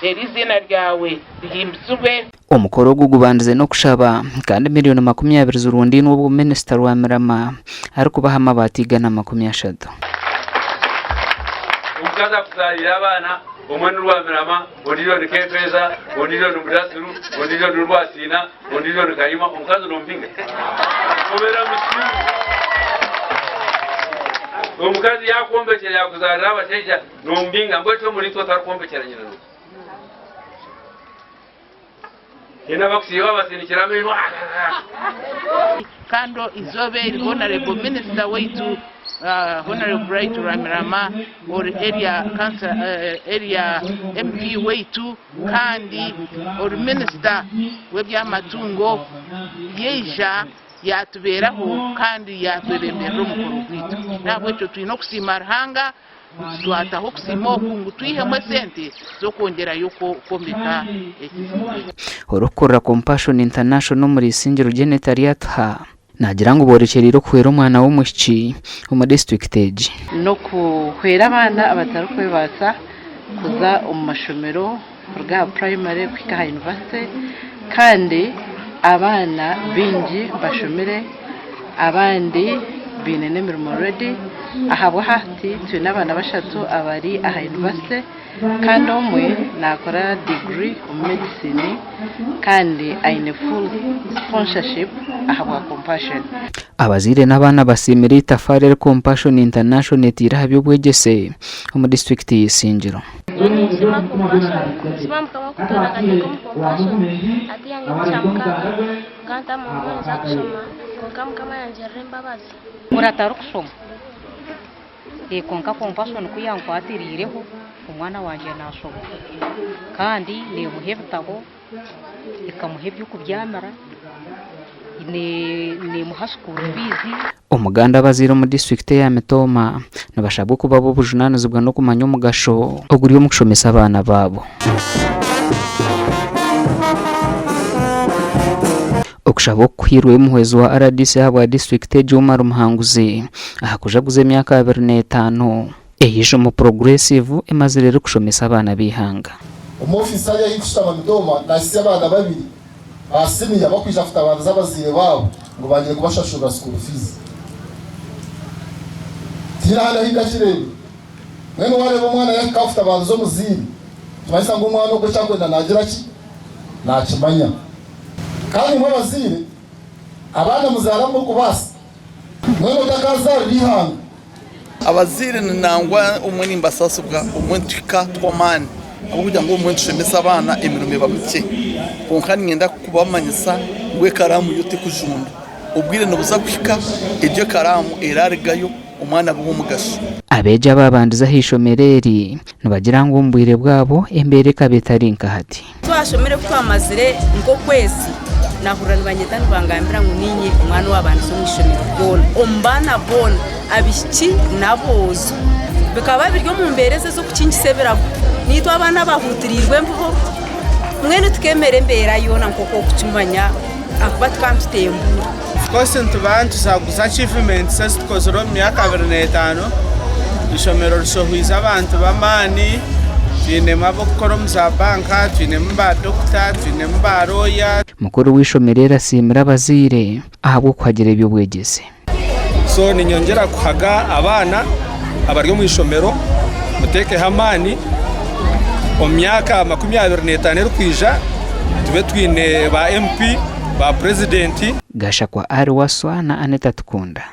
Reero eiziina ryawe rihimbisibwe. Omukoro ogu gubandize n'okushaba kandi miriyoni 20 zirundainwe obwo minisita Rwamirama arikubaha amabaati 130. Omukazi akuzaariire abaana, omwe ni Rwamirama, ondiijo ni Kefeeza, ondiijo ni Mudasiru, ondiijo ni Rwasiina, ondiijo ni Kayima, omukazi nomuhinga? Obeera musiru. Omukazi yaakwombekyera yaakuzaarira abashaija nomubinga, mbwenu ki omuriitwe otarikwombekyera nyina n'oha? Haine abakusiiba babasinikira amaino Kandi eizooba eri Honourable Minister waitu Honourable Bright Rwamirama ori area councillor area MP waitu kandi ori Minister w'ebyamatungo yaija yatubeeraho kandi yatwebemberera omukoro gwaitu. Nahabwekyo twine okusiima Ruhanga. Twataho okusiima oku ngu twihemu esente z'okwongyerayo kwombeka ekizimbe eki. Orikukurira Compassion International omuri Isingiro Janet Aryatuha naagira ngu boorekyereire okuhwera omwana w'omwishiki omu disiturikiti egi. N'okuhwera abaana abatarikwebaasa kuza omu mashomero kuruga aha purayimare kuhika aha yunivasite kandi abaana baingi bashomire abandi baine n'emirimo already ahabw'ahati twine abaana bashatu abari aha yunivasite kandi omwe naakora diguri omu medicine kandi aine full sponsorship ahabwa Compassion. Abazaire n'abaana basiimire eitafaari eri Compassion International etaire aha by'obwegyese omu disiturikiti ya Isingiro. Ninsiima Compassion, ninsiima Mukama okutuura akanyeka omu Compassion. Hatiiya ndi omu Kyamukaaga, nkaba ntamu mbwenu ninza kushoma kwonka Mukama yangirira embabazi. Ori atarikushoma kwonka Compassion ku yankwatiriireho omwana wangye naashoma kandi neemuha ebitabo, ekamuha eby'okubyamira, neemuha school fees. Omuganda abazaire omu disiturikiti eya Mitooma nibashabwa okuba ab'obujunaanizibwa n'okumanya omugasho oguri omu kushomesa abaana baabo. Okushaba oku kuhairweyo omuhwezi wa rdc ahabwa disiturikiti egi Umar Muhanguzi aha kujaguza emyaka 25 ei Ishomo Progressive emazire erikushomesa abaana b'eihanga. Omu ofiisi hariya ahi nkushutama Mitooma nahitsya abaana babiri Ba siniya bakwija kutabaariza abazaire baabo ngu bangire kubashashurira school fees. Tihaine ahandi ahu ndakireebire. Mbwenu wareeba omwana yahika aho kutabaariza omuzaire, nikimanyisa ngu omwana ogwo eki akwenda nagira ki? Nakimanya. Kandi imwe abazaire, abaana muzaare abu murikubaasa. Mbwenu otakazaarira eihanga. Abazaire nangwa obumwe nimbasaasibwa obumwe nituhika tw'amaani ahabw'okugira ngu obumwe nitushomesa abaana emirimo eba mikye kwonka niinyenda kubamanyisa ngu ekaraamu yo tekujunda obwire nibuza kuhika egyo ekaraamu eraarugayo omwana abe ow'omugasho. Abeegi abaabandize aha ishomero eri nibagira ngu omu bwire bwabo embeera ekaba etari nka hati. Twashomire ku twamazire nk'okwezi nahurira nibanyeta nibangambira ngu niinye omwana owabandize omu ishomero ryona omu baana boona abaishiki n'aboojo. Bikaba biri omu mbeera ezi ez'okukingisa ebirago. Naitwe abaana abahuutiriirwe embibo mbwenu tukeemera embeera yoona nk'oku orikukimanya ahakuba tukaba nitutembuura. Of course nituba nitujaguza achievements ezi tukozire omu myaka 25. Eishomero rishohwize abantu b'amaani, twinemu ab'okukora omu za banka, twinemu ba dokita, twinemu ba looya. Mukuru w'eishomero eri asiimire abazaire ahabw'okuhagira eby'obwegyese. So ninyongyera kuhaga abaana abari omu ishomero muteekeho amaani omu myaka 25 erikwija tube twine ba MP, ba purezidenti. Gashakwa Ali Wasswa na Anita Tukunda.